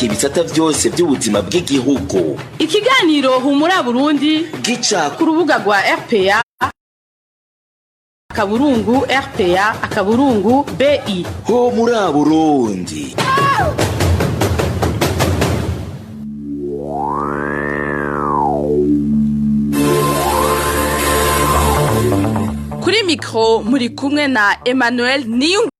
Ibisata byose by'ubuzima bw'igihugu. Ikiganiro Humura Burundi gica ku rubuga rwa RPA akaburungu RPA akaburungu BI. Ho muri Burundi. Kuri mikro muri kumwe na Emmanuel Niyunge.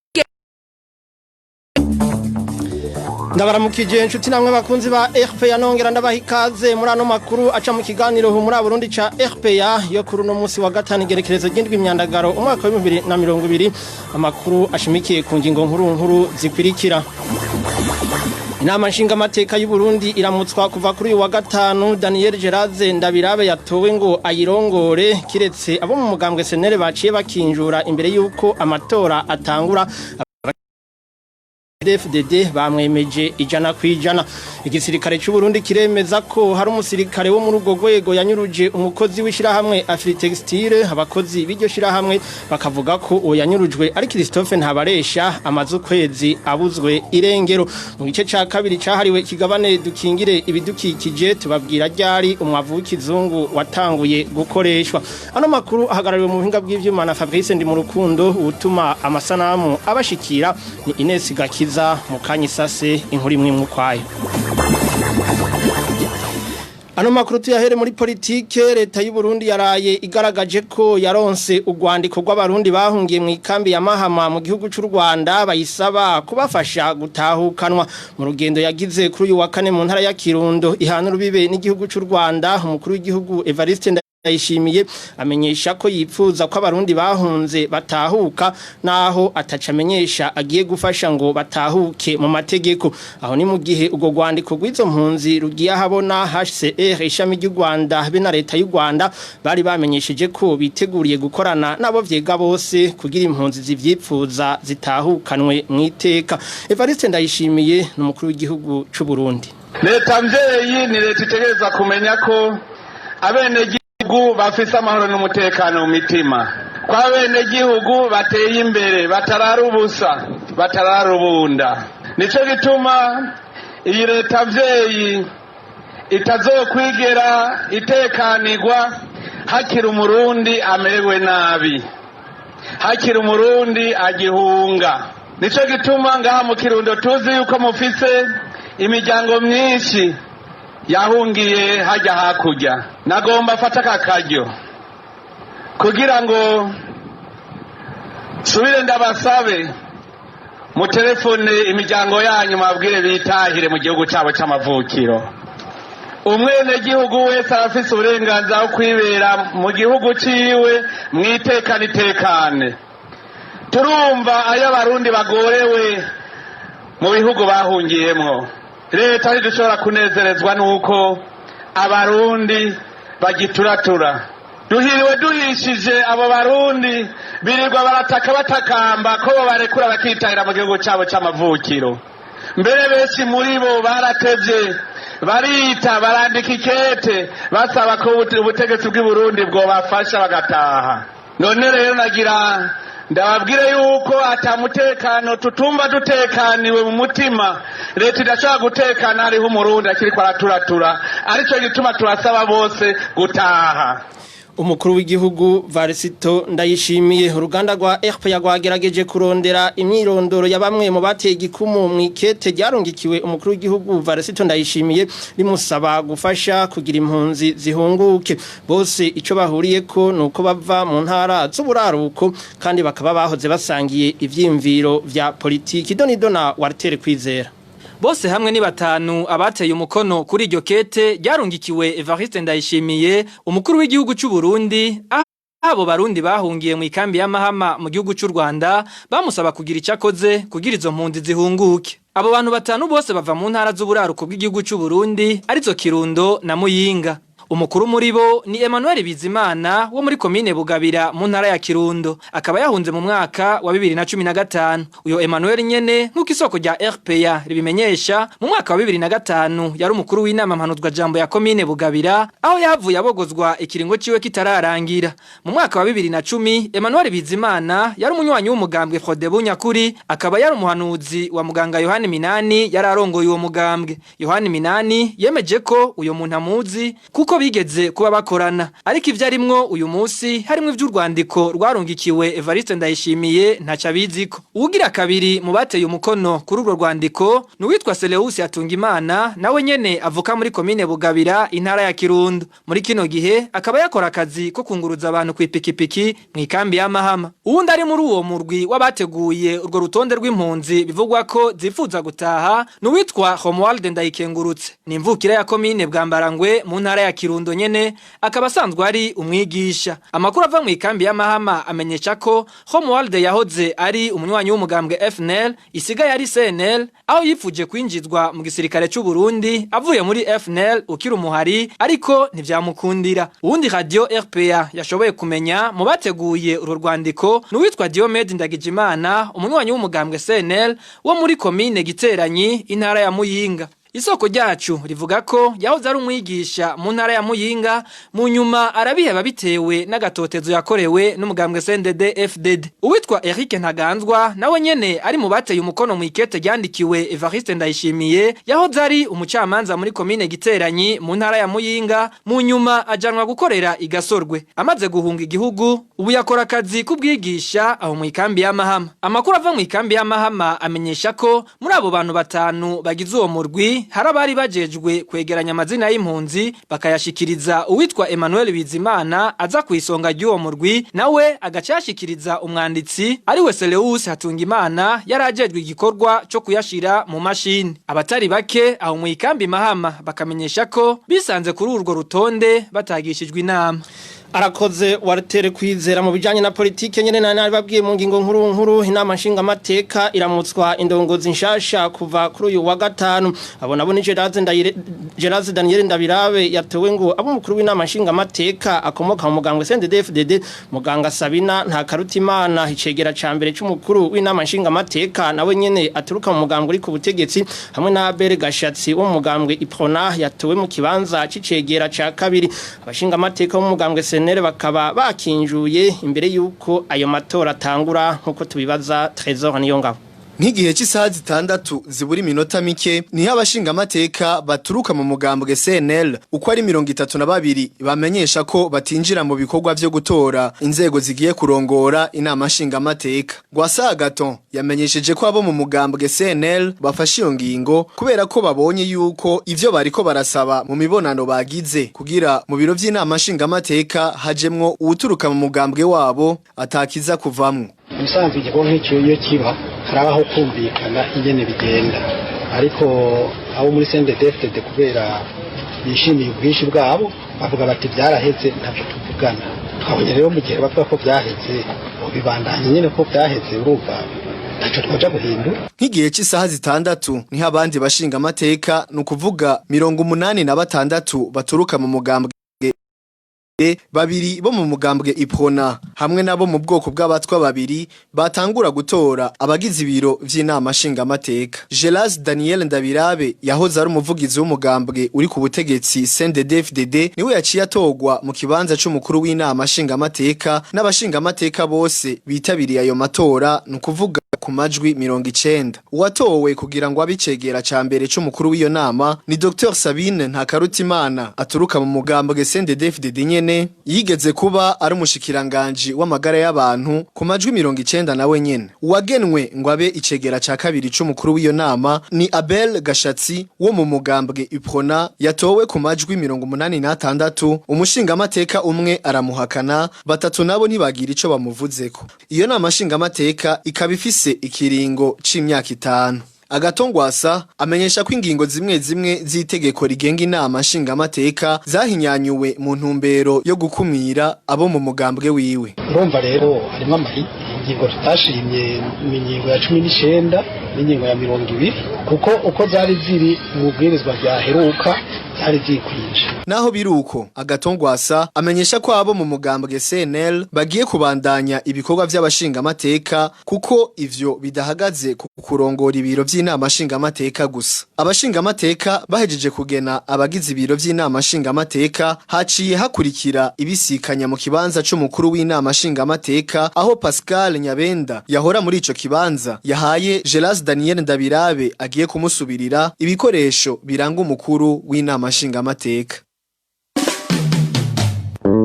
Ndabaramukije inshuti namwe bakunzi ba RPA, nongera ndabaha ikaze muri ano makuru aca mu kiganiro Humura Burundi ca RPA yo kuri uno munsi wa gatanu, igerekerezo ry'indwi imyandagaro umwaka wa 2020. Amakuru ashimikiye ku ngingo nkuru nkuru zikurikira: Inama nshingamateka y'u Burundi iramutswa kuva kuri uyu wa gatanu Daniel Geraze Ndabirabe yatowe ngo ayirongore, kiretse abo mu mugambwe senere baciye bakinjura imbere y'uko amatora atangura. FDD bamwemeje 100%. Igisirikare cy'u Burundi kiremeza ko hari umusirikare wo muri urwo rwego yanyuruje umukozi w'ishirahamwe Afritextile. Abakozi b'iryo shirahamwe bakavuga ko uwo yanyurujwe ari Christophe Ntabaresha, amaze ukwezi abuzwe irengero. Mu gice ca kabiri cahariwe kigabane dukingire ibidukikije, tubabwira ryari umwavu w'ikizungu watanguye gukoreshwa. Ano makuru ahagarariwe mu buhinga bw'ivyuma na Fabrice Ndimurukundo, utuma amasanamu abashikira ni Ines Gakiza. Mukanyisase inkuru imwe mukwayo. Ano makuru tuyahere muri politike. Leta y'u Burundi yaraye igaragaje ko yaronse urwandiko rw'abarundi bahungiye mu ikambi ya Mahama mu gihugu cy'u Rwanda, bayisaba kubafasha gutahukanwa. Mu rugendo yagize kuri uyu wa kane mu ntara ya Kirundo ihana urubibe n'igihugu cy'u Rwanda, umukuru w'igihugu Evariste Ndayishimiye amenyesha ko yipfuza ko abarundi bahunze batahuka, naho ataca amenyesha agiye gufasha ngo batahuke mu mategeko. Aho ni mu gihe urwo rwandiko rw'izo mpunzi rugiye ahabona, HCR ishami ry'u Rwanda be na leta y'u Rwanda bari bamenyesheje ko biteguriye gukorana nabo vyega bose kugira impunzi zivyipfuza zitahukanwe mu iteka. Evariste Ndayishimiye ni umukuru w'igihugu c'u Burundi. Leta mvyeyi ni leta itegereza kumenya ko abenegihugu bafise amahoro n'umutekano mu mitima, ko abenegihugu bateye imbere, batarara ubusa, batarara ubunda. Nico gituma iyi leta mvyeyi itazokwigera itekanirwa hakiri umurundi amerewe nabi, hakiri umurundi agihunga. Nico gituma ngaha mu Kirundo tuzi yuko mufise imiryango myinshi yahungiye hajya hakurya. Nagomba afata aka karyo kugira ngo subire ndabasabe mutelefone imiryango yanyu, mabwire bitahire mu gihugu cyabo cy'amavukiro. Umwenegihugu wese arafise uburenganzira bwo kwibera mu gihugu ciwe mwitekane itekane. Turumva ayo abarundi bagorewe mu bihugu bahungiyemwo. Leta ntidushobora kunezerezwa n'uko abarundi bagituratura. Duhiriwe duhishije abo barundi birirwa barataka batakamba ko babarekura bakitahira mu gihugu cyabo cy'amavukiro. Mbere benshi muri bo baratevye barita barandika ikete basaba ko ubutegetsi bw'i Burundi bwobafasha bagataha. None rero nagira ndababwire yuko ata mutekano tutumva dutekaniwe mu mutima. Leta idashobora gutekana hariho umurundi akiriko araturatura, arico gituma turasaba bose gutaha. Umukuru w'igihugu Varisito Ndayishimiye. Uruganda rwa RPA rwagerageje kurondera imyirondoro ya bamwe mu bateye igikumu mu ikete ryarungikiwe umukuru w'igihugu Varisito Ndayishimiye rimusaba gufasha kugira impunzi zihunguke. Bose ico bahuriyeko nuko bava mu ntara z'uburaruko kandi bakaba bahoze basangiye ivyiyumviro vya politiki. Donidona Walter Kwizera. Bose hamwe ni batanu abateye umukono kuri iryo kete ryarungikiwe Evariste Ndayishimiye, umukuru w'igihugu cy'u Burundi. Abo barundi bahungiye mu ikambi ya Mahama mu gihugu cy'u Rwanda bamusaba kugira icyakoze kugira izo mpunzi zihunguke. Abo bantu batanu bose bava mu ntara z'uburaruko bw'igihugu cy'u Burundi, arizo Kirundo na Muyinga. Umukuru muri bo ni Emmanuel Bizimana wo muri komine Bugabira mu ntara ya Kirundo, akaba yahunze mu mwaka wa 2015. Uyo Emmanuel nyene, nk'uko isoko rya RPA ribimenyesha, mu mwaka wa 2005 yari umukuru w'inama mpanuzwa jambo ya komine Bugabira, aho yahavuye abogozwa ikiringo ciwe kitararangira. Mu mwaka wa 2010 Emmanuel Bizimana yari umunywanyi w'umugambwe Frodebu Nyakuri, akaba yari umuhanuzi wa muganga Yohani Minani yari arongoye uwo mugambwe. Yohani Minani yemeje ko uyo muntu amuzi kuko bigeze kuba bakorana, ariko ivyo arimwo uyu munsi harimwo ivy'urwandiko rwarungikiwe Evariste Ndayishimiye ntaco abiziko. Uwugira kabiri mu bateye umukono kuri urwo rwandiko ni uwitwa Seleus Hatungimana, nawe nyene avuka muri komine Bugabira, intara ya Kirundo. Muri kino gihe akaba yakora akazi ko kunguruza abantu kw'ipikipiki mw'ikambi ya Mahama. Uwundi ari muri uwo murwi w'abateguye urwo rutonde rw'impunzi bivugwa ko zifuza gutaha ni uwitwa Romuald Ndayikengurutse, ni imvukira ya komine Bwambarangwe mu ntara ya Kirundo nyene, akaba asanzwe ari umwigisha. Amakuru ava mu ikambi ya Mahama amenyesha ko Romuald yahoze ari umunywanyi w'umugambwe FNL isigaye ari CNL, aho yifuje kwinjizwa mu gisirikare c'u Burundi avuye muri FNL ukiri umuhari, ariko ntivyamukundira. Uwundi radio RPA yashoboye kumenya mu bateguye urwo rwandiko ni uwitwa Diomed Ndagijimana, umunywanyi w'umugambwe CNL wo muri komine Giteranyi, intara ya Muyinga. Isoko ryacu rivuga ko yahoze ari umwigisha mu ntara ya Muyinga, mu nyuma arabiheba bitewe n'agatotezo yakorewe n'umugambwe CNDD FDD. Uwitwa Eric Ntaganzwa nawe nyene ari mu bateye umukono mu ikete ryandikiwe Evariste Ndayishimiye, yahoze ari umucamanza muri komine Giteranyi mu ntara ya Muyinga, mu nyuma ajanwa gukorera igasorwe. Amaze guhunga igihugu ubu yakora akazi k'ubwigisha aho mu ikambi ya Mahama. Amakuru ava mu ikambi ya Mahama amenyesha ko muri abo bantu batanu bagize uwo murwi hari abari bajejwe kwegeranya amazina y'impunzi bakayashikiriza uwitwa Emmanuel Bizimana aza ku isonga ry'uwo murwi, nawe agaca yashikiriza umwanditsi ariwe Seleus Hatungimana yari ajejwe igikorwa co kuyashira mu mashini. Abatari bake aho mu ikambi Mahama bakamenyesha ko bisanze kuri urwo rutonde batagishijwe inama. Arakoze Walter Kwizera. Mu bijanye na politike nyene nari babwiye mu ngingo nkuru nkuru, inama nshinga mateka iramutswa indongozi nshasha kuva kuri uyu wa gatanu. Abo nabo ni Gerard Daniel Ndabirabe yatowe ngo abo mukuru w'inama nshinga mateka akomoka mu mugambwe CNDD-FDD, muganga Sabina Ntakarutimana icegera ca mbere c'umukuru w'inama nshinga mateka nawe nyene aturuka mu mugambwe uri ku butegetsi, hamwe na Abel Gashatsi wo mu mugambwe Iprona yatowe mu kibanza c'icegera ca kabiri. Abashinga mateka bo mu mugambwe CNL bakaba bakinjuye imbere yuko ayo matora atangura, nkuko tubibaza Trésor Niyongabo. Nk'igihe cy'isaha 6 zibura iminota mike niho abashingamateka baturuka mu mugambwe CNL uko ari 32 bamenyesha ko batinjira mu bikorwa vyo gutora inzego zigiye kurongora inama nshingamateka. Rwasa Agathon yamenyesheje ko abo mu mugambwe CNL bafashe iyo ngingo kubera ko babonye yuko ivyo bariko barasaba mu mibonano bagize kugira mu biro vy'inama nshingamateka hajemwo uwuturuka mu mugambwe wabo atakiza kuvamwo. Ubusanzwe igikorwa nk'icyo iyo kiba harabaho kumvikana ingene bigenda, ariko abo muri CNDD-FDD kubera bishimiye ubwinshi bwabo bavuga bati byaraheze, ntabyo tuvugana. Twabonye rero mu gihe bavuga ko byaheze, bibandanye nyine ko byaheze, urumva ntacyo twaja guhindura. Nk'igihe cy'isaha 6 niho abandi bashinga amateka, ni ukuvuga 86 baturuka mu mugambwe, babiri bo mu mugambwe Iprona hamwe nabo mu bwoko bw'abatwa babiri, batangura gutora abagize ibiro vy'inama nshingamateka. Gelas Daniel Ndabirabe yahoze ari umuvugizi w'umugambwe uri ku butegetsi CNDD-FDD niwe yaciye atorwa mu kibanza c'umukuru w'inama nshingamateka n'abashingamateka bose bitabiriye ayo matora, ni ukuvuga ku majwi 90. Uwatowe kugira ngo abicegera ca mbere c'umukuru w'iyo nama ni Dr Sabine Ntakarutimana aturuka mu mugambwe CNDD-FDD nyene, yigeze kuba ari umushikiranganji w'amagara y'abantu, ku majwi 90 nawe nyene. Uwagenwe ngo abe icegera ca kabiri c'umukuru w'iyo nama ni Abel Gashatsi wo mu mugambwe Uprona yatowe ku majwi 86, umushingamateka umwe aramuhakana, batatu nabo ntibagira ico bamuvuzeko. Iyo nama nshingamateka ikaba ifise ikiringo c'imyaka 5. Agatongwasa amenyesha ko ingingo zimwe zimwe z'itegeko rigenga inama nshingamateka zahinyanyuwe mu ntumbero yo gukumira abo mu mugambwe wiwe. Urumva rero harimo amari ingingo tutashimye, ni ingingo ya 19 n'ingingo ya 20, kuko uko zari ziri mu bwirizwa ryaheruka byari vyikwije. Naho biruko, Agatongwasa amenyesha ko abo mu mugambwe CNL bagiye kubandanya ibikorwa vy'abashingamateka, kuko ivyo bidahagaze ku kurongora ibiro vy'inama nshingamateka gusa. Abashingamateka bahejeje kugena abagize ibiro vy'inama nshingamateka, haciye hakurikira ibisikanya mu kibanza c'umukuru w'inama nshingamateka, aho Pascal Nyabenda yahora muri ico kibanza yahaye Gelas Daniel Ndabirabe agiye kumusubirira ibikoresho biranga umukuru w'inama nshingamateka.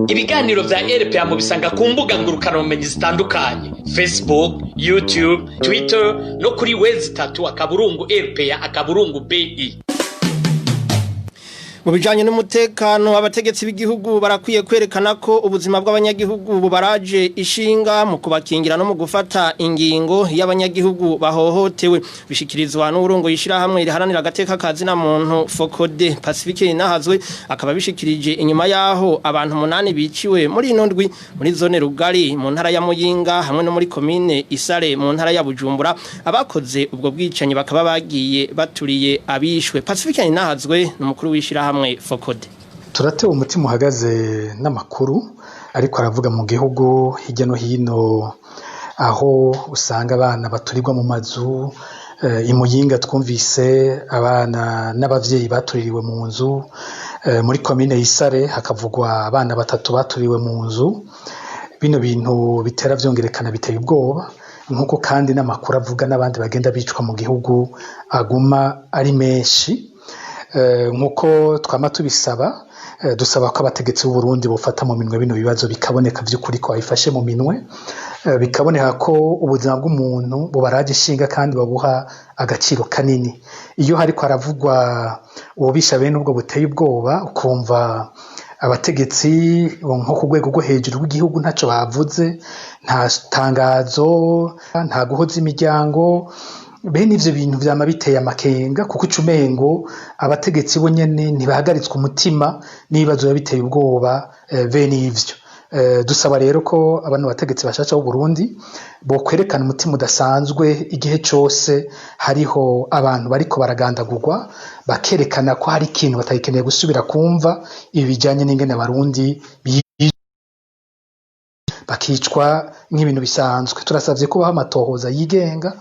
Ibiganiro vya RPA mubisanga ku mbuga ngurukanabumenyi zitandukanye: Facebook, YouTube, Twitter no kuri w3.rpa.bi. Mu bijanye n'umutekano, abategetsi b'igihugu barakwiye kwerekana ko ubuzima bw'abanyagihugu bubaraje ishinga mu kubakingira no mu gufata ingingo y'abanyagihugu bahohotewe. Bishikirizwa n'urongo yishirahamwe riharanira agateka kazina muntu Focode. Pacifique Nahazwe akaba bishikirije inyuma yaho abantu 8 biciwe muri ino ndwi muri zone Rugari mu ntara ya Muyinga hamwe no muri commune Isare mu ntara ya Bujumbura. Abakoze ubwo bwicanyi bakaba bagiye baturiye abishwe. Pacifique Nahazwe n'umukuru w'ishirahamwe Focode. Turatewe umutima uhagaze n'amakuru ariko aravuga mu gihugu hirya no hino, aho usanga abana baturirwa mu mazu. Imuyinga twumvise abana n'abavyeyi batuririwe mu nzu, muri komine Isare hakavugwa abana 3 baturiwe mu nzu. Bino bintu bitera vyongerekana, biteye ubwoba, nk'uko kandi n'amakuru avuga n'abandi bagenda bicwa mu gihugu aguma ari menshi. Nk'uko twama tubisaba, dusaba ko abategetsi b'u Burundi bofata mu minwe bino bibazo, bikaboneka vy'ukuri ko babifashe mu minwe, bikaboneka ko ubuzima bw'umuntu bubaraje ishinga kandi babuha agaciro kanini. Iyo hariko haravugwa ububisha bene ubwo buteye ubwoba, ukumva abategetsi nko ku rwego rwo hejuru rw'igihugu ntaco bavuze, nta tangazo, nta guhoza imiryango, bene ivyo bintu vyama biteye amakenga, kuko ucumengo abategetsi bo nyene ntibahagaritswe umutima n'ibibazo biba biteye ubwoba bene ivyo. Dusaba rero ko abantu bategetsi bashasha b'u Burundi bo kwerekana umutima udasanzwe igihe cose hariho abantu bariko baragandagurwa, bakerekana ko hari ikintu batagikeneye gusubira kumva, ibi bijanye n'ingene Abarundi bakicwa nk'ibintu bisanzwe. Turasavye ko baha amatohoza yigenga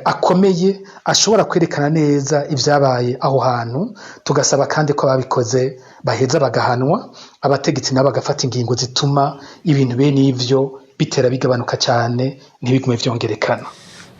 akomeye ashobora kwerekana neza ivyabaye aho hantu. Tugasaba kandi ko ababikoze baheza bagahanwa, abategetsi nabo bagafata ingingo zituma ibintu bene ivyo bitera bigabanuka cane, ntibigume vyongerekana.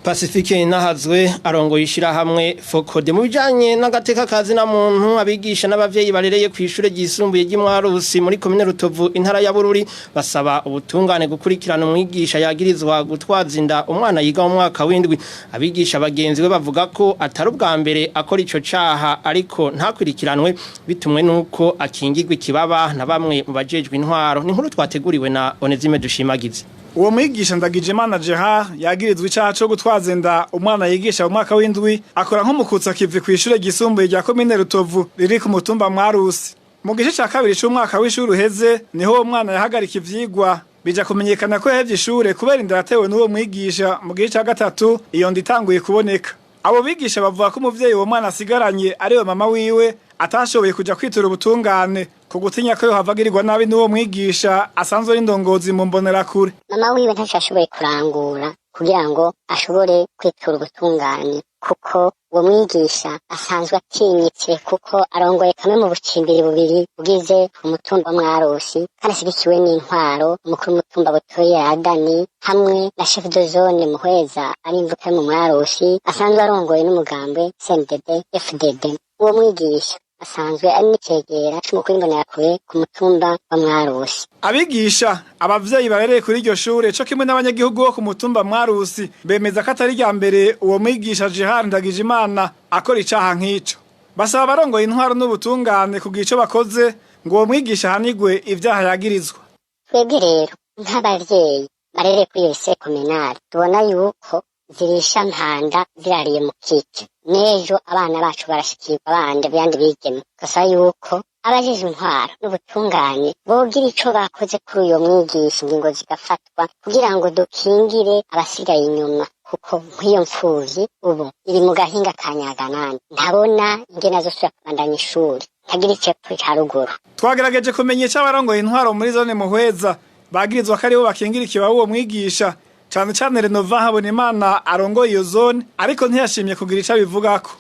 Pacifique Nahazwe arongo yishirahamwe Focode. Mu bijanye n'agateka kazi na muntu, abigisha n'abavyeyi barereye ku ishure ryisumbuye ry'Imwarusi muri commune Rutovu, intara ya Bururi, basaba ubutungane gukurikirana umwigisha yagirizwa gutwaza inda umwana yiga mu mwaka w'indwi. Abigisha bagenzi we bavuga ko atari ubwa mbere akora ico caha, ariko ntakwirikiranwe bitumwe nuko akingirwa ikibaba na bamwe mu bajejwe intwaro. Ni nkuru twateguriwe na Onezime Dushimagize. Uwo mwigisha Ndagijimana Gerard yagirizwa icaha co gutwaza inda umwana yigisha mu mwaka w'indwi, akora nk'umukutsa kivi kw'ishure ryisumbuye rya komine Rutovu riri ku mutumba Mwarusi. Mu gice ca kabiri c'umwaka w'ishure uheze niho uwo mwana yahagarika ivyigwa, bija kumenyekana ko yahevye ishure kubera inda yatewe n'uwo mwigisha. Mu gice ca gatatu iyo nda itanguye kuboneka. Abo bigisha bavuga ko umuvyeyi uwo mwana asigaranye, ariwe mama wiwe, atashoboye kuja kwitura ubutungane ku gutinya ko yohava agirirwa nabi n'uwo mwigisha asanzwe ari indongozi mu mbonerakure. Mama wiwe ntaco ashoboye kurangura kugira ngo ashobore kwitura ubutungane, kuko uwo mwigisha asanzwe atinyitse, kuko arongoye kamwe mu bucimbiri bubiri bugize umutumba wa Mwarusi, kandi ashigikiwe n'intwaro, umukuru w'umutumba Butoyi Adani hamwe na chef de zone Muhweza ari imvuka yo mu Mwarusi, asanzwe arongoye n'umugambwe CNDD FDD. Uwo mwigisha asanzwe ari n'icegera c'umukuru w'imbonerakure ku mutumba wa Mwarusi. Abigisha, abavyeyi barereye kuri iryo shure co kimwe n'abanyagihugu bo ku mutumba Mwarusi bemeza ko atari irya mbere uwo mwigisha Gerard Ndagijimana akora icaha nk'ico. Basaba abarongoye intwaro n'ubutungane kugira ico bakoze ngo uwo mwigisha ahanigwe ivyaha yagirizwa. Twebwe rero nk'abavyeyi barereye kuri iyo lycée communale tubona yuko zirisha mpanda zirariye mu kike, n'ejo abana bacu barashikirwa abandi bandi bigeme. Gasaba yuko abajejwe intwaro n'ubutungane bogira ico bakoze kuri uyo mwigisha, ingingo zigafatwa kugira ngo dukingire abasigaye inyuma, kuko nk'iyo mfuvyi ubu iri mu gahinga ka nyaganani, ntabona ingene azosubira kubandanya ishuri. Atagira icepfo ca ruguru. Twagerageje kumenya ico abarongoye intwaro muri zone Muhweza bagirizwa ko aribo bakingira ikibaba uwo mwigisha, cane cane Renova Habonimana arongoye iyo zone, ariko ntiyashimye kugira ico abivugako.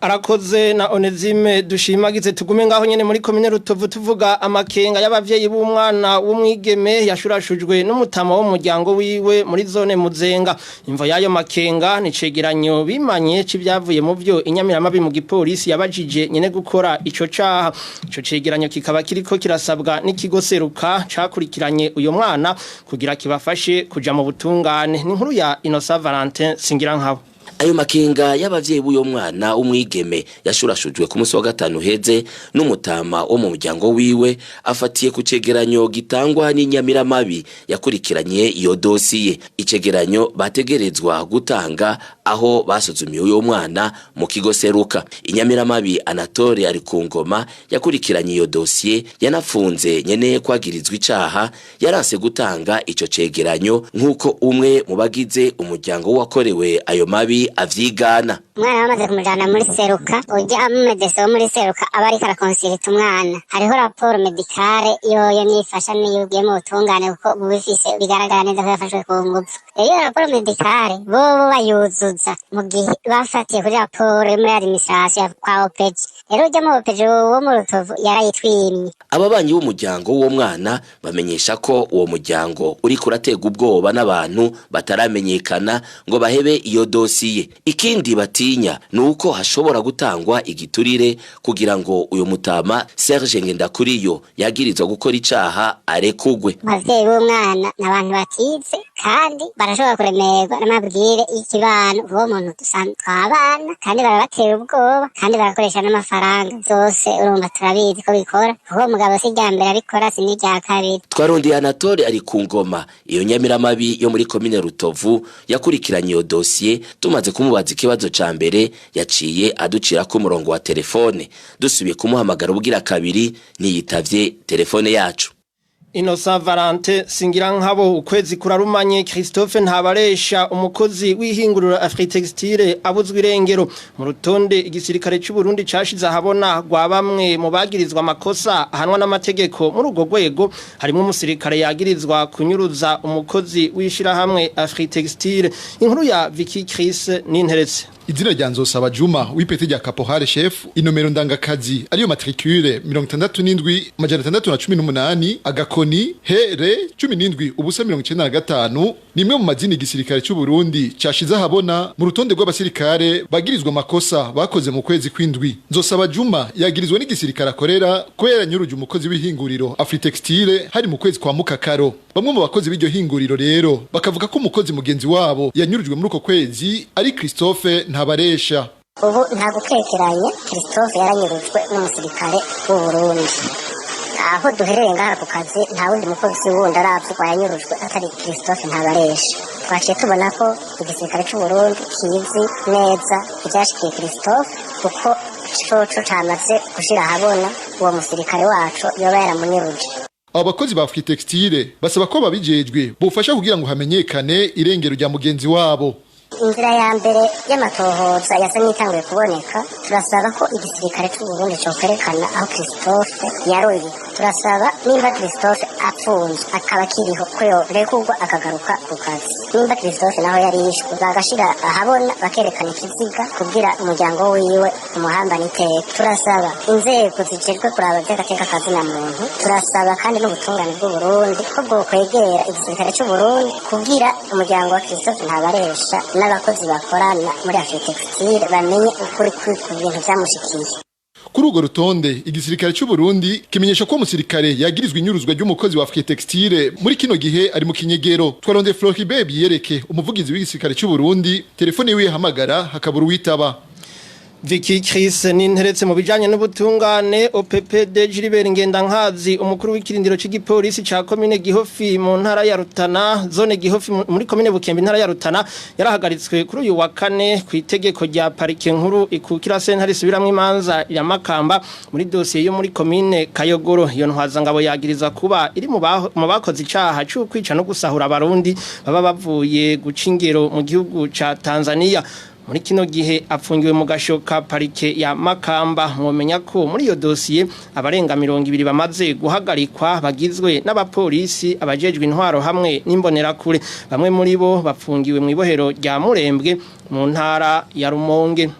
Arakoze na Onezime Dushimagize. Tugume ngaho nyene muri komine Rutovu, tuvuga amakenga y'abavyeyi b'umwana w'umwigeme yashurashujwe n'umutama w'umuryango wiwe muri zone Muzenga. Imvo y'ayo makenga ni cegeranyo bimanye c'ivyavuye mu vyo inyamiramabi mu gipolisi yabajije nyene gukora ico caha. Ico cegeranyo kikaba kiriko kirasabwa n'ikigo Seruka cakurikiranye uyo mwana kugira kibafashe kuja mu butungane. Ni inkuru ya Innocent Valentin Singirankabo. Ayo makenga y'abavyeyi b'uyo mwana w'umwigeme yashurashujwe ku munsi wa gatanu heze n'umutama wo mu muryango wiwe afatiye ku cegeranyo gitangwa n'inyamiramabi yakurikiranye iyo dosiye, icegeranyo bategerezwa gutanga aho basuzumiye uyo mwana mu kigo Seruka. Inyamiramabi Anatole ari ku ngoma yakurikiranye iyo dosiye, yanafunze nyene kwagirizwa icaha, yaranse gutanga ico cegeranyo, nk'uko umwe mu bagize umuryango w'uwakorewe ayo mabi avyigana. Umwana bamaze kumujana muri Seruka, ujya amumedese wo muri Seruka aba ariko arakonsirita umwana. Hariho raporo médicale, yoyo nifasha niyo ugiye mu butungane, kuko bubifise bigaragara neza ko yafashwe ku ngufu. Rero iyo raporo médicale bobo bayuzuza mu gihe bafatiye kuri raporo yo muri administration kwa OPG. Rero ujya mu OPG wo mu Rutovu yarayitwimye. Ababanyi b'umuryango w'uwo mwana bamenyesha ko uwo muryango uriko uraterwa ubwoba n'abantu bataramenyekana ngo bahebe iyo dosiye. Ikindi batinya ni uko hashobora gutangwa igiturire kugira ngo uyo mutama Serge Ngendakuriyo yagirizwa gukora icaha arekugwe. Abavyeyi b'umwana ni abantu batize, kandi barashobora kuremerwa n'amabwire y'ikibano. Uwo muntu twabana, kandi barabatera ubwoba, kandi barakoresha n'amafaranga zose. Urumva turabizi ko bikora, kuko uwo mugabo si irya mbere abikora, si n'irya kabiri. Twarondeye Anatole ari ku ngoma, iyo nyamiramabi yo muri komine Rutovu yakurikiranye iyo dosiye. Tumaze kumubaza ikibazo ca mbere, yaciye aducirako umurongo wa telefone. Dusubiye kumuhamagara ubugira kabiri, ntiyitavye telefone yacu. Innocent Valente Singirankabo. Ukwezi kurarumanye Christophe Ntabaresha, umukozi w'ihinguriro Afritextile, abuzwe irengero. Mu rutonde igisirikare cy'u Burundi cashize ahabona rwa bamwe mu bagirizwa amakosa ahanwa n'amategeko muri urwo rwego, harimo umusirikare yagirizwa kunyuruza umukozi w'ishirahamwe Afritextile. Inkuru ya Vicky Chris Ninteretse. Izina rya Nzosaba Juma w'ipeti rya caporal chef, inomero ndangakazi ariyo matricule 67618 agakoni here 17 0 95, nimwe mu mazina igisirikare cy'u Burundi cashize ahabona mu rutonde rw'abasirikare bagirizwa amakosa bakoze mu kwezi kw'indwi. Nzosaba Juma yagirizwa n'igisirikare akorera ko yaranyuruje umukozi w'ihinguriro Afritextile, hari mu kwezi kwa Mukakaro. Bamwe mu bakozi b'iryo hinguriro rero bakavuga ko umukozi mugenzi wabo yanyurujwe muri uko kwezi ari Christophe Ntabaresha. Ubu nta gukekeranya, Christophe yaranyurujwe n'umusirikare w'u Burundi. Aho duherereye ngaha ku kazi, nta wundi mukozi wundi aravugwa yanyurujwe atari Christophe Ntabaresha. Twaciye tubona ko igisirikare c'u Burundi kizi neza ivyashikiye Christophe, kuko coco camaze gushira ahabona uwo musirikare wacu yoba yaramunyuruje. Abo bakozi ba Afritextile basaba ko babijejwe bofasha kugira ngo hamenyekane irengero rya mugenzi wabo. Inzira ya mbere y'amatohoza yasa n'itanguye kuboneka. Turasaba ko igisirikare c'u Burundi cokwerekana aho Christophe yaroye. Turasaba nimba Christophe apfunzwe akaba akiriho ko yorekurwa akagaruka ku kazi. Nimba Christophe naho yari yishwe, bagashira ahabona, bakerekana ikiziga kugira umuryango wiwe umuhambane iteka. Turasaba inzego zijejwe kuraba vy'agateka kazina muntu, turasaba kandi n'ubutungane bw'u Burundi ko bwokwegera igisirikare c'u Burundi kugira umuryango wa Christophe Ntabaresha n'abakozi bakorana muri Afritextile bamenye ukuri ku bintu vyamushikiye. Kuri urwo rutonde, igisirikare cy'u Burundi kimenyesha ko umusirikare yagirizwa inyuruzwa ry'umukozi wa Afritextile muri kino gihe ari mu kinyegero. Twaronde Floribert Biyereke, umuvugizi w'igisirikare cy'u Burundi, telefone yiwe yahamagara hakabura uwitaba. Vicky Chris Ninteretse. Mu bijanye n'ubutungane, OPPD Gilbert Ngendankazi, umukuru w'ikirindiro c'igipolisi ca commune Gihofi mu ntara ya Rutana, zone Gihofi muri commune Bukembe, intara ya Rutana, yarahagaritswe kuri uyu wa kane ku itegeko rya parike nkuru ikukira sentare isubiramwo imanza ya Makamba muri dosiye yo muri commune Kayogoro. Iyo ntwaza ngabo yagiriza kuba iri mu bakoze icaha cyo kwica no gusahura abarundi baba bavuye guca ingero mu gihugu ca Tanzania. Muri kino gihe apfungiwe mu gasho ka parike ya Makamba. Mwomenya ko muri iyo dosiye abarenga 20 bamaze guhagarikwa, bagizwe n'abapolisi, abajejwe intwaro hamwe n'imbonerakure. Bamwe muri bo bapfungiwe mu ibohero rya Murembwe mu ntara ya Rumonge.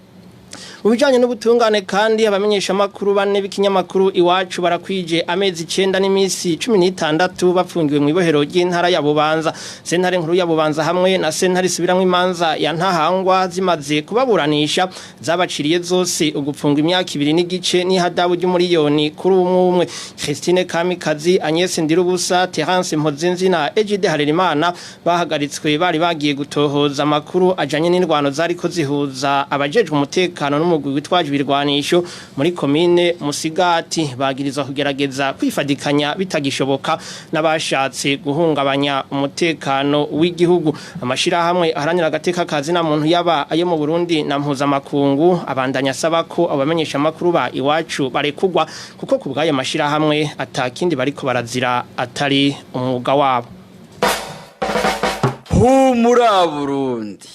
Mu bijanye n'ubutungane kandi, abamenyeshamakuru bane b'ikinyamakuru Iwacu barakwije amezi 9 n'imisi 16 bafungiwe mu ibohero ry'intara ya Bubanza. Sentare nkuru ya Bubanza hamwe na sentare isubiramwo imanza ya Ntahangwa zimaze kubaburanisha, zabaciriye zose ugupfunga imyaka 2 n'igice n'ihadabu ry'umuriyoni kuri umwe umwe. Christine Kamikazi, Agnes Ndirubusa, Terence Mpozenzi na Egide Harerimana bahagaritswe bari bagiye gutohoza amakuru ajanye n'indwano zariko zihuza abajejwe umutekano n'umugwi witwaje ibirwanisho muri komine Musigati. Bagirizwa kugerageza kwifadikanya bitagishoboka n'abashatse guhungabanya umutekano w'igihugu. Amashirahamwe aharanira agateka kazi na muntu, yaba ayo mu Burundi na mpuzamakungu, abandanya asaba ko abamenyesha makuru ba Iwacu barekugwa, kuko ku bw'ayo mashirahamwe atakindi bariko barazira atari umwuga wabo. Humura Burundi.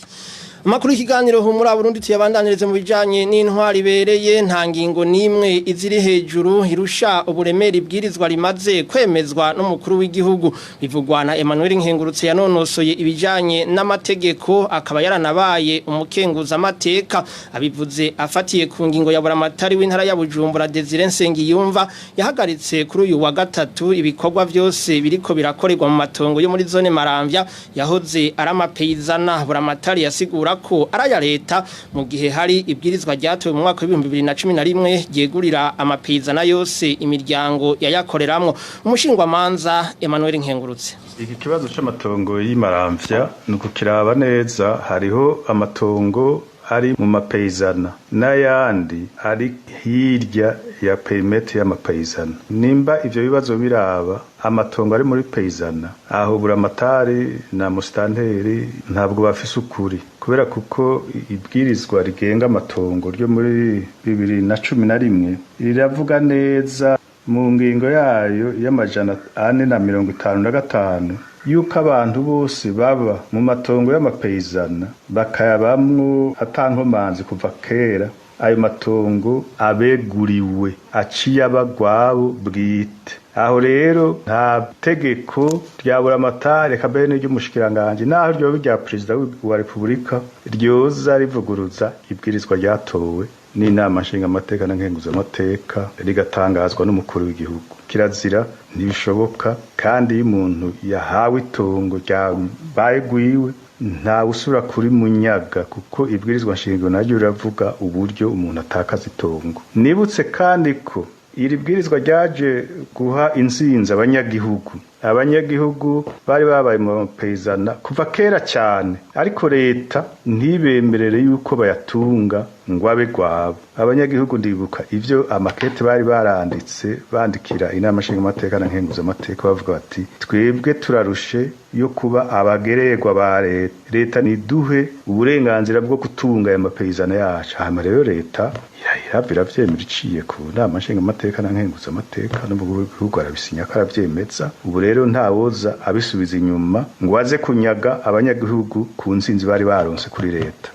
Amakuru y'ikiganiro Humura Burundi tuyabandanirize mu bijanye n'intwari ibereye. Nta ngingo nimwe iziri hejuru irusha uburemere ibwirizwa rimaze kwemezwa n'umukuru w'igihugu. Bivugwa na Emmanuel Nkengurutse, yanonosoye ibijanye n'amategeko, akaba yaranabaye umukenguza amateka. Abivuze afatiye ku ngingo ya buramatari w'intara ya Bujumbura, Desire Nsengiyumva, yahagaritse kuri uyu wa gatatu ibikorwa vyose biriko birakorerwa mu matongo yo muri zone Maramvya yahoze ari amapeyizana. Buramatari yasigura ko ari aya leta, mu gihe hari ibwirizwa ryatowe mu mwaka wa 2011 ryegurira amapeyizana yose imiryango yayakoreramwo. Umushingwamanza Emmanuel Nkengurutse. Iki kibazo c'amatongo y'imaramvya ni ukukiraba neza. Hariho amatongo ari mu mapeyizana n'ayandi ari hirya ya périmètre y'amapeyizana. Nimba ivyo bibazo biraba amatongo ari muri peyizana, aho buramatari na musitanteri ntabwo bafise ukuri, kubera kuko ibwirizwa rigenga amatongo ryo muri 2011 riravuga neza mu ngingo yayo y'455 yuko abantu bose baba mu matongo y'amapeyizana, bakayabamwo atankomanzi kuva kera, ayo matongo abeguriwe, aciye abagwabo bwite. Aho rero nta tegeko rya buramatari, eka mbere n'iry'umushikiranganji, naho ryoba irya perezida wa repubulika, ryoza rivuguruza ibwirizwa ryatowe n'inama nshingamateka na nkenguzamateka, rigatangazwa n'umukuru w'igihugu. Kirazira, ntibishoboka. Kandi iyo umuntu yahawe itongo ryabaye gwiwe, ntawe usubira kuri munyaga, kuko ibwirizwa nshingiro naryo riravuga uburyo umuntu atakaza itongo. Nibutse kandi ko iri bwirizwa ryaje guha insinzi abanyagihugu. Abanyagihugu bari babaye mu mapeyizana kuva kera cyane, ariko leta ntibemerere yuko bayatunga ngo abe gwabo. Abanyagihugu, ndibuka ivyo amakete bari baranditse bandikira inama nshingamateka na nkenguzamateka, bavuga bati: "Twebwe turarushe yo kuba abagererwa ba leta, leta niduhe uburenganzira bwo gutunga aya mapeyizana yacu." Hama rero leta irahira iravyemera iciye ku nama nshingamateka na nkenguzamateka, n'umukuru arabisinya ko aravyemeza. Ubu rero ntawoza abisubiza inyuma ngo aze kunyaga abanyagihugu ku ntsinzi bari baronse kuri leta.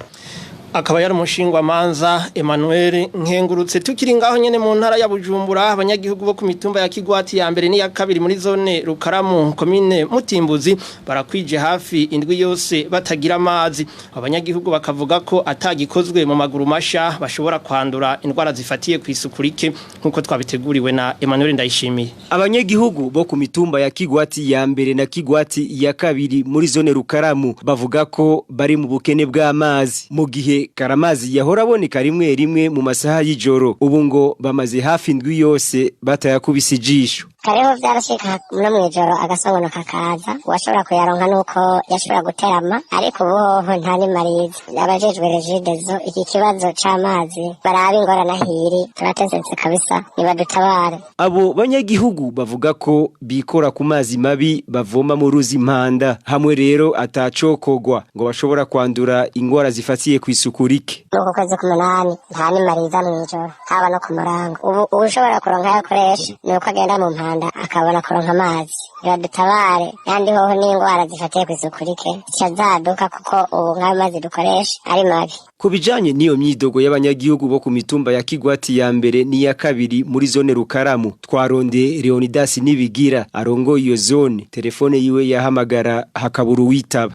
Akaba yari umushingwamanza Emmanuel Nkengurutse. Tukiri ngaho nyene mu ntara ya Bujumbura, abanyagihugu bo ku mitumba ya Kigwati ya mbere n'iya kabiri muri zone Rukaramu, komine Mutimbuzi, barakwije hafi indwi yose batagira amazi. Abanyagihugu bakavuga ko atagikozwe mu maguru masha bashobora kwandura indwara zifatiye ku isuku rike, nkuko twabiteguriwe na Emmanuel Ndayishimiye. Abanyagihugu bo ku mitumba ya Kigwati ya mbere na Kigwati ya kabiri muri zone Rukaramu bavuga ko bari mu bukene bw'amazi, mu gihe karamazi yahora aboneka rimwe rimwe mu masaha y'ijoro. Ubu ngo bamaze hafi indwi yose batayakubise ijisho. Kariho vyarashika no mw'ijoro agasobono kakaza. Uwashobora kuyaronka nuko yashobora guterama, ariko ubu hoho nta n'imariza. Abajejwe Regideso, iki kibazo c'amazi barabe ingorane ahiri, turatesetse kabisa, nibadutabare. Abo banyagihugu bavuga ko bikora ku mazi mabi bavoma mu ruzi Impanda. Hamwe rero atacokogwa, ngo bashobora kwandura ingwara zifatiye ku isuku rike. Nuko kwezi k'umunani nta n'imariza mw'ijoro, haba no ku murango. Ubu uwushobora kuronka ayo akoresha nuko agenda mu Mpanda akabona kuronka amazi. Nibadutabare, kandi hoho n'ingwara zifatiye kw'isuku rike zica zaduka, kuko ubu nk'ayo mazi dukoresha ari mabi. Ku bijanye n'iyo myidogo y'abanyagihugu bo ku mitumba ya Kigwati ya mbere n'iya kabiri muri zone Rukaramu, twarondeye Leonidas Nibigira arongoye iyo zone, telefone yiwe yahamagara hakabura uwitaba.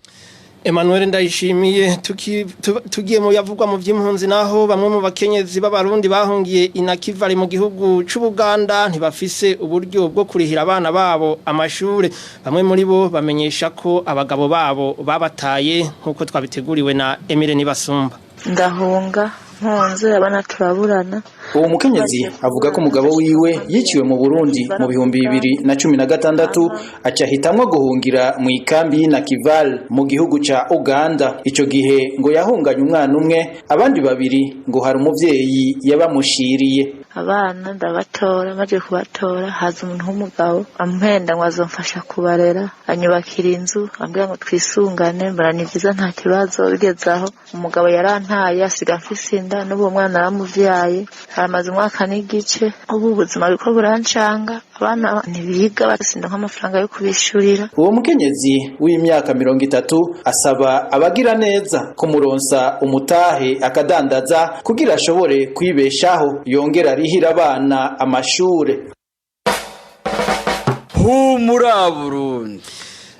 Emmanuel Ndayishimiye. Tugiye mu yavugwa mu by'impunzi naho, bamwe mu bakenyezi b'abarundi bahungiye inakivali mu gihugu c'Ubuganda ntibafise uburyo bwo kurihira abana babo amashure. Bamwe muri bo bamenyesha ko abagabo babo babataye, nk'uko twabiteguriwe na Emile Nibasumba. Ndahunga mpunze, abana turaburana. Uwo mukenyezi avuga ko umugabo wiwe yiciwe mu Burundi mu 2016, aca ahitamwo guhungira mu ikambi y'Inakival mu gihugu ca Uganda. Ico gihe ngo yahunganye umwana umwe, abandi babiri ngo hari umuvyeyi yabamushiriye. Abana ndabatora, maze kubatora haza umuntu w'umugabo ampenda ngo azomfasha kubarera, anyubakira inzu, ambwira ngo twisungane. Mbona ni vyiza, nta kibazo. Bigeze aho umugabo yarantaye, asiga mfise inda, n'ubu uwo mwana aramuvyaye, aramaze umwaka n'igice. Ubu ubuzima buriko burancanga, abana ntibiga, basinda nk'amafaranga yo kubishurira. Uwo mukenyezi w'imyaka 30 asaba abagira neza kumuronsa umutahe akadandaza kugira ashobore kwibeshaho, yongera arihira abana amashure. Humura Burundi.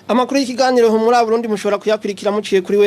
Amakuru y'ikiganiro Humura Burundi mushobora kuyakurikira muciye kuri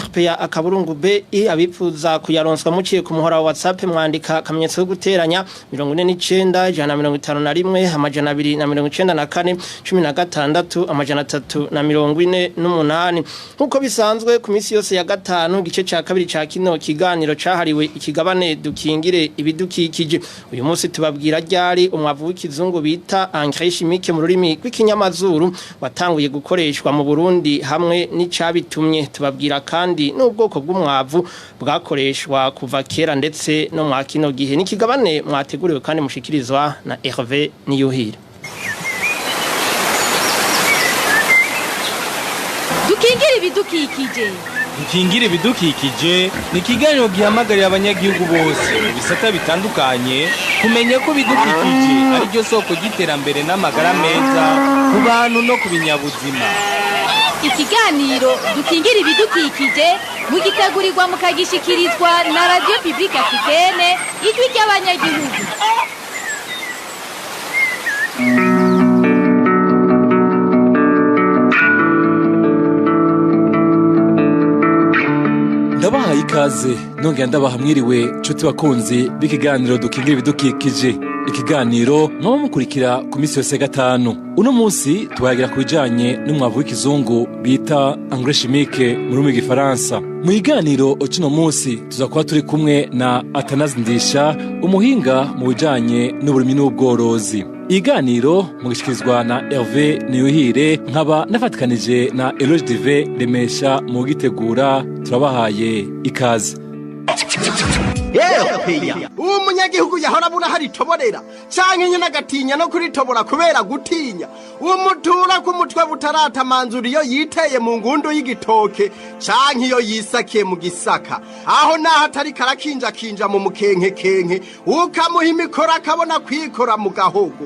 w3.rpa.bi. Abipfuza kuyaronswa muciye ku muhora wa WhatsApp, mwandika akamenyetso ko guteranya 49 151 294 16 348, nkuko bisanzwe ku minsi yose ya gatanu, igice ca kabiri ca kino kiganiro cahariwe ikigabane dukingire ibidukikije. Uyu munsi tubabwira ryari umwavu w'ikizungu bita engrais chimique mu rurimi rw'ikinyamazuru watanguye gukoreshwa mu Burundi hamwe n'icabitumye. Tubabwira kandi n'ubwoko bw'umwavu bwakoreshwa kuva kera ndetse no mwa kino gihe. N'ikigabane mwateguriwe kandi mushikirizwa na Hervé Niyuhira. Dukingire ibidukikije. Dukingire ibidukikije ni ikiganiro gihamagarira abanyagihugu bose mu bisata bitandukanye kumenya ko ibidukikije ari ryo soko ry'iterambere n'amagara meza ku bantu no ku binyabuzima. Ikiganiro Dukingire ibidukikije mugitegurirwa mukagishikirizwa na Radio Publique Africaine, Ijwi ry'abanyagihugu. Ndabahaye ikaze, nongera ndabaha mwiriwe nshuti bakunzi b'ikiganiro Dukingira Ibidukikije, ikiganiro mwaba mukurikira ku minsi yose ya gatanu. Uno munsi tubayagira ku bijanye n'umwavu w'ikizungu bita engrais chimique mu rurimi rw'igifaransa. Mu kiganiro c'uno munsi tuza kuba turi kumwe na Athanase Ndisha, umuhinga mu bijanye n'uburimyi n'ubworozi. Iganiro mugishikirizwa na Hervé Niyuhire, nkaba nafatikanije na Eloge Dive Remesha mu gitegura. Turabahaye ikaze. Uwo munyagihugu yahora abura hari itoborera canke nyine agatinya no kuritobora kubera gutinya umutura ku mutwe butaratamanzura, iyo yiteye mu ngundu y'igitoke canke iyo yisakiye mu gisaka, aho naho atari karakinjakinja mu mukenkekenke, ukamuha imikoro akabona kwikora mu gahogo.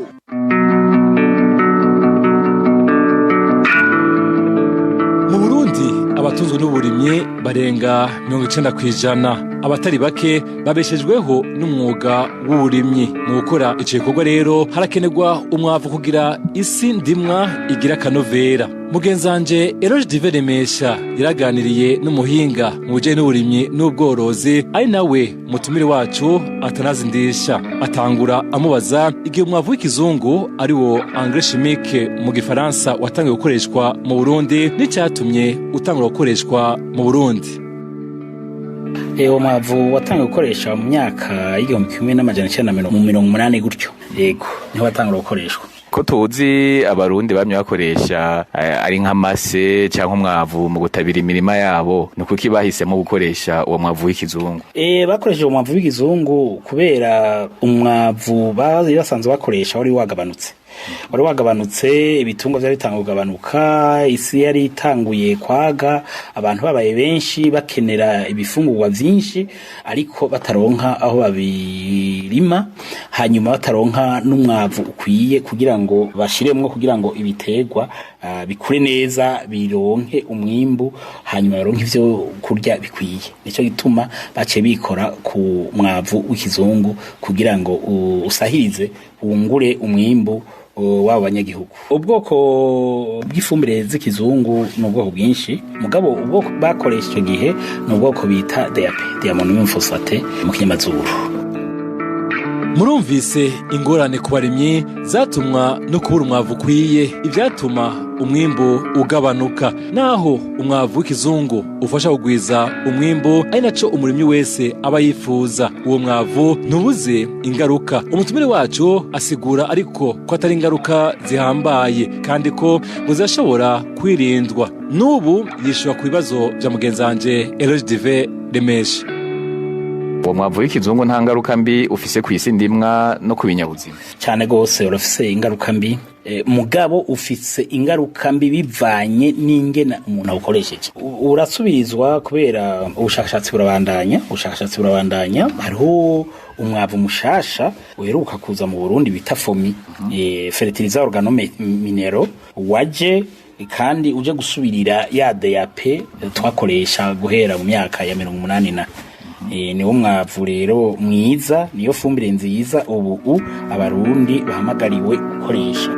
Mu Burundi abatunzwe n'uburimyi barenga 90%. Abatari bake babeshejweho n'umwuga w'uburimyi. Mu gukora ico gikorwa rero harakenerwa umwavu kugira isi ndimwa igira akanovera. Mugenzanje Eloge Dive Remesha yaraganiriye n'umuhinga mu bijanye n'uburimyi n'ubworozi, ari nawe mutumire wacu Athanase Ndisha. Atangura amubaza igihe umwavu w'ikizungu ari wo engrais chimique mu gifaransa watangiye gukoreshwa mu Burundi n'icyatumye utangura gukoreshwa mu Burundi. Uwo mwavu watangiye gukoresha mu myaka y'1980 gutyo, yego, niho watangura gukoreshwa. Ko tuzi abarundi bamye bakoresha ari nk'amase cyangwa umwavu mu gutabira imirima yabo, ni kuki bahisemo gukoresha uwo mwavu w'ikizungu? Bakoresheje umwavu w'ikizungu kubera umwavu bari basanzwe bakoresha wari wagabanutse, ibitungwa vyari bitanguye kugabanuka, isi yari itanguye kwaga, abantu babaye benshi bakenera ibifungurwa vyinshi ariko bataronka aho babirima. Hanyuma bataronka n'umwavu ukwiye kugira ngo bashiremwo, kugira ngo ibiterwa bikure neza, bironke umwimbu, hanyuma baronke ivyo kurya bikwiye. Nico gituma baciye bikora ku mwavu w'ikizungu kugira ngo usahirize, wungure umwimbu w'abo banyagihugu. Ubwoko bw'ifumbire z'ikizungu ni ubwoko bwinshi, mugabo ubwoko bakoresha icyo gihe ni ubwoko bita DAP, diammonium phosphate mu kinyamazuru. Murumvise ingorane ku barimyi zatumwa no kubura umwavu ukwiye, ivyatuma umwimbu ugabanuka. Naho umwavu w'ikizungu ufasha kugwiza umwimbu, ari naco umurimyi wese aba yifuza, uwo mwavu ntubuze ingaruka. Umutumire wacu asigura ariko ko atari ingaruka zihambaye, kandi ko ngo zirashobora kwirindwa. N'ubu yishura ku bibazo vya mugenzi wanje Eloge Dive Remesha. Uwo mwavu w'ikizungu nta ngaruka mbi ufise kw'isi ndimwa no ku binyabuzima? Cyane gose urafise ingaruka mbi, mugabo ufise ingaruka mbi bivanye n'ingena umuntu awukoresheje. Urasubirizwa kubera ubushakashatsi burabandanya, ubushakashatsi burabandanya. Hariho umwavu mushasha uheruka kuza mu Burundi bita FOMI, fertilizer organominéraux, waje kandi uje gusubirira ya DAP twakoresha guhera mu myaka ya 80 na niwo mwavu rero mwiza, niyo fumbire nziza ubu Abarundi bahamagariwe gukoresha.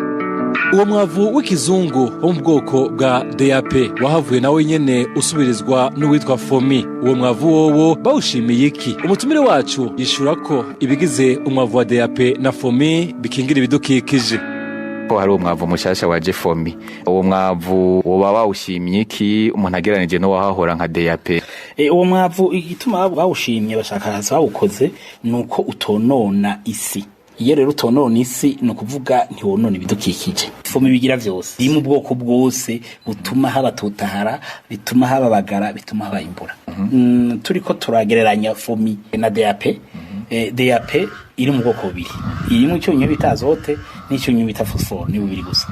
Uwo mwavu w'ikizungu wo mu bwoko bwa DAP wahavuye nawe nyene usubirizwa n'uwitwa FOMI. Uwo mwavu wowo bawushimiye iki? Umutumire wacu yishura ko ibigize umwavu wa DAP na FOMI bikingira ibidukikije. Ko hari umwavu mushasha waje FOMI, uwo mwavu woba wawushimye iki umuntu ageranije n'uwahahora nka DAP? Uwo mwavu, igituma bawushimye abashakashatsi bawukoze, ni uko utonona isi. Iyo rero utonona isi, ni ukuvuga ntiwonona ibidukikije. FOMI bigira vyose, iri mu bwoko bwose butuma haba totahara, bituma haba bagara, bituma haba imbura. Turiko turagereranya FOMI na DAP. DAP iri mu bwoko bubiri, irimo icyunyu bita azote n'icyunyu bita phosphore, ni bubiri gusa.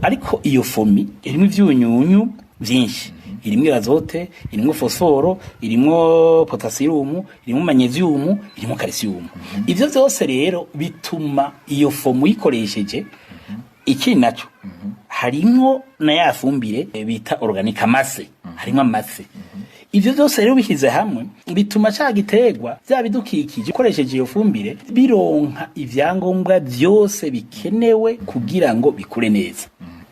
Ariko iyo FOMI irimo ivyunyunyu vyinshi, irimwo azote, irimwo phosphore, irimwo potassium, irimwo magnesium, irimwo calcium. Ivyo vyose rero bituma iyo FOMI uyikoresheje, ikindi naco harimwo na ya fumbire bita organique, amase, harimwo amase. Ivyo vyose rero bishyize hamwe bituma ca giterwa, vya bidukikije, ukoresheje iyo fumbire, bironka ivyangombwa vyose bikenewe kugira ngo bikure neza.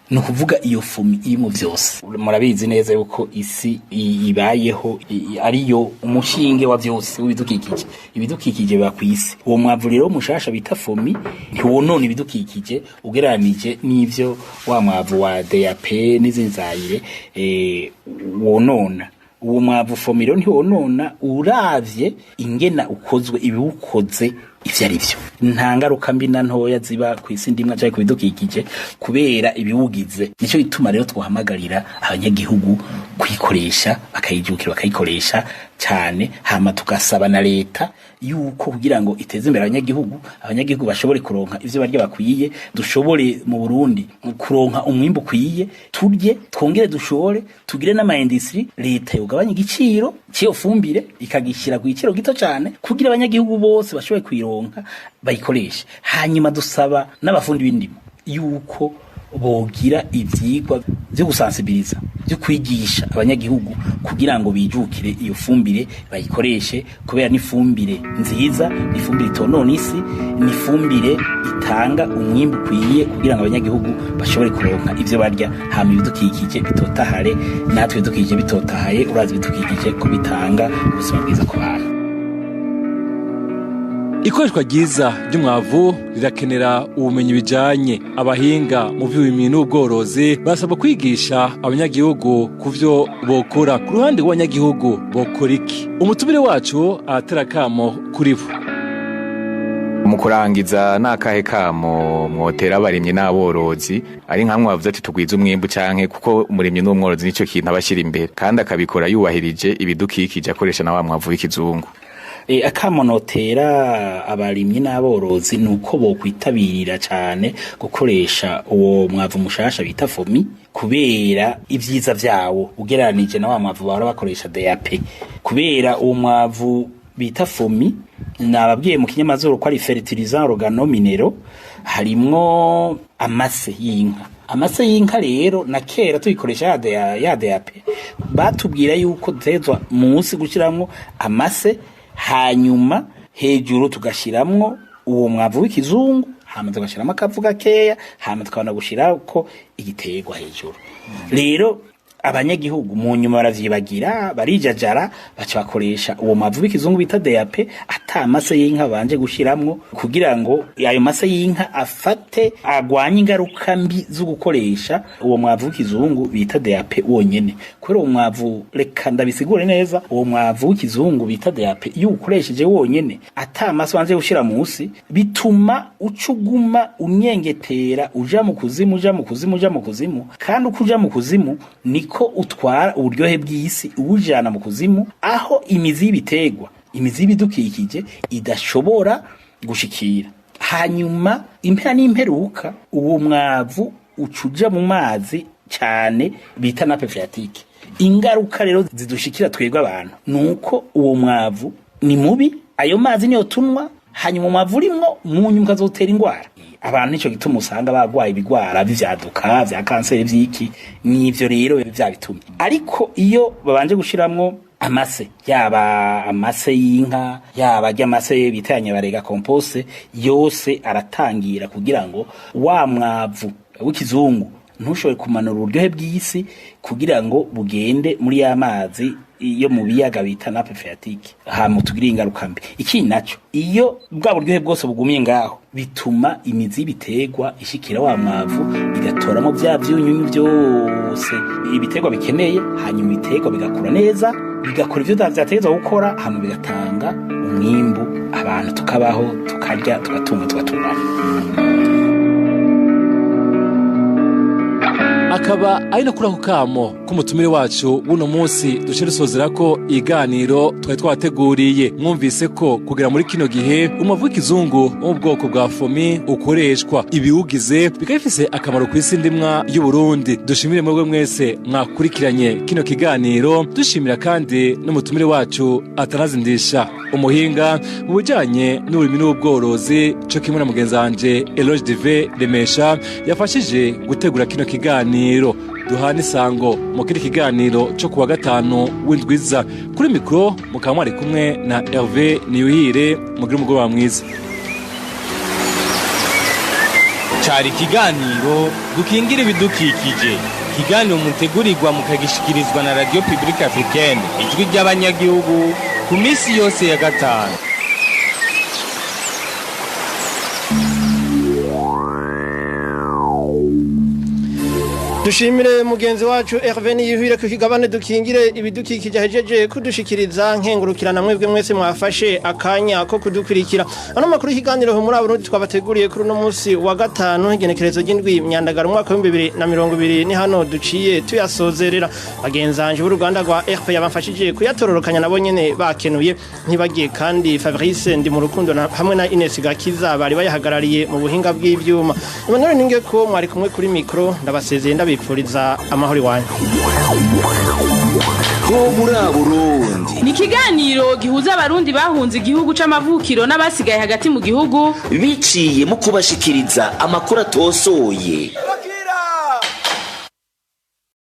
Ni ukuvuga iyo FOMI irimo vyose. Murabizi neza yuko isi ibayeho ariyo umushinge wa vyose w'ibidukikije. Ibidukikije biba kw'isi. Uwo mwavu rero mushasha bita FOMI ntiwonona ibidukikije ugereranije n'ivyo wa mwavu wa DAP n'izindi zayire wonona. Uwo mwavu FOMI rero ntiwonona, uravye ingena ukozwe, ibiwukoze ivyo ari vyo. Nta ngaruka mbi na ntoya ziba kw'isi ndimwa canke ku bidukikije kubera ibiwugize. Nico gituma rero twahamagarira abanyagihugu kuyikoresha, bakayijukira, bakayikoresha cyane. Hama tugasaba na leta yuko kugira ngo iteze imbere abanyagihugu, abanyagihugu bashobore kuronka ivyo barya bakwiye, dushobore mu Burundi kuronka umwimbu ukwiye, turye, twongere dushore, tugire n'ama industrie, leta yogabanya igiciro cy'iyo fumbire, ikagishyira ku giciro gito cyane kugira abanyagihugu bose bashobore kuyironka, bayikoreshe. Hanyuma dusaba n'abafundi b'indimo yuko bogira ivyigwa vyo gusensibiliza, vyo kwigisha abanyagihugu kugira ngo bijukire iyo fumbire, bayikoreshe, kubera n'ifumbire nziza, n'ifumbire itonona isi, n'ifumbire itanga umwimbu ukwiye kugira ngo abanyagihugu bashobore kuronka ivyo barya, hama ibidukikije bitotahare. Natwe ibidukikije bitotahaye, urazi ibidukikije ko bitanga ubuzima bwiza ku bantu. Ikoreshwa ryiza ry'umwavu rirakenera ubumenyi bijanye. Abahinga mu vy'uburimyi n'ubworozi basabwa kwigisha abanyagihugu ku vyo bokora. Ku ruhande rw'abanyagihugu bokora iki? Umutumire wacu aratera akamo kuri bo. Mu kurangiza, n'akahe kamo mwotera abarimyi n'aborozi, ari nka mwavuze ati tugwize umwimbu, canke kuko umurimyi n'umworozi nico kintu abashyira imbere, kandi akabikora yubahirije ibidukikije, akoresha na wa mwavu w'ikizungu? Akamo notera abarimyi n'aborozi ni uko bokwitabirira cyane gukoresha uwo mwavu mushasha bita FOMI, kubera ibyiza vyawo ugereranije na wa mwavu bahora bakoresha DAP. Kubera uwo mwavu bita FOMI Nababwiye mu kinyamazuru ko ari fertilisant organominéraux, harimwo amase y'inka. Amase y'inka rero, na kera tuyikoresha ya DAP, batubwira yuko dutegerezwa munsi gushiramwo amase, hanyuma hejuru tugashiramwo uwo mwavu w'ikizungu, hama tugashyiramo akavu gakeya, hama tukabona gushirako igiterwa hejuru. Rero abanyagihugu mu nyuma baravyibagira, barijajara, baca bakoresha uwo mwavu w'ikizungu bita DAP ata mase y'inka banje gushiramwo, kugira ngo ayo mase y'inka afate agwanye ingaruka mbi zo gukoresha uwo mwavu w'ikizungu bita DAP wonyene. Kubera uwo mwavu, reka ndabisigure neza, uwo mwavu w'ikizungu bita DAP iyo ukoresheje wonyene ata mase wanje gushira musi, bituma uca uguma unyengetera uja mu kuzimu, uja mu kuzimu, uja mu kuzimu. Kandi uko uja mu kuzimu niko utwara uburyohe bw'isi uwujana mu kuzimu, aho imizi y'ibiterwa, imizi y'ibidukikije idashobora gushikira. Hanyuma impera n'imperuka, uwo mwavu ucuja mu mazi cyane bita nappe phréatique. Ingaruka rero zidushikira twebwe abantu nuko uwo mwavu ni mubi, ayo mazi niyo tunwa, hanyuma umwavu urimwo mu nyuma ukazotera ingwara abantu. Nico gituma usanga bagwaye ibigwara vy'ivyaduka vya kanseri vy'iki, n'ivyo rero vyabitumye. Ariko iyo babanje gushiramwo amase, yaba amase y'inka, yaba amase bita ya nyabarega, compost, yose aratangira kugira ngo wa mwavu w'ikizungu ntushobore kumanura uburyohe bw'isi kugira ngo bugende muri ya mazi iyo mu biyaga bita nappe phréatique, hama tugire ingaruka mbi. Ikindi naco, iyo bwa buryohe bwose bugumye ngaho, bituma imizi y'ibiterwa ishikira wa mwavu, igatoramo vya vyunyunyu byose ibiterwa bikeneye, hanyuma ibiterwa bigakura neza, bigakora ivyo vyategerezwa gukora, hama bigatanga umwimbu, abantu tukabaho, tukarya, tugatunga, tugatungana. Akaba ari no kuri ako kamo k'umutumire wacu w'uno munsi duce dusozera ko iganiro twari twateguriye. Mwumvise ko kugera muri kino gihe umwavu w'ikizungu wo mu bwoko bwa fomi ukoreshwa, ibiwugize bikaba bifise akamaro ku isi ndimwa y'u Burundi. Dushimire mwebwe mwese mwakurikiranye kino kiganiro, dushimira kandi n'umutumire wacu Atanazindisha, umuhinga mu bijanye n'uburimyi n'ubworozi, co kimwe na mugenzi wanje Eloge Dive Remesha yafashije gutegura kino kiganiro. Duhana isango mu kindi kiganiro cyo kuwa gatanu w'indwiza. Kuri mikoro mukaba mwari kumwe na Hervé Niyuhire. Mugire umugoroba mwiza. Cari ikiganiro Dukingira Ibidukikije, ikiganiro mutegurirwa mukagishikirizwa na Radio Publique Africaine, Ijwi ry'Abanyagihugu, ku minsi yose ya gatanu. Dushimire mugenzi wacu Hervé Niyuhire ku kigabane Dukingire Ibidukikije ahejeje kudushikiriza. Nkengurukirana mwebwe mwese mwafashe akanya ko kudukurikira. Ano makuru y'ikiganiro muri Burundi twabateguriye kuri uno munsi wa gatanu, igenekerezo ry'indwi Myandagara, umwaka wa 2020, ni hano duciye tuyasozerera. Bagenzanje b'uruganda rwa RP yabafashije kuyatororokanya nabo nyene bakenuye, ntibagiye kandi Fabrice ndi mu rukundo hamwe na Ines Gakiza bari bayahagarariye mu buhinga bw'ivyuma. Emmanuel Ninge ko mwari kumwe kuri micro, ndabasezeye, ndabipfuriza amahoro iwanyu. Ho muri Burundi ni ikiganiro gihuza Abarundi bahunze igihugu c'amavukiro n'abasigaye hagati mu gihugu, biciye mu kubashikiriza amakuru atosoye.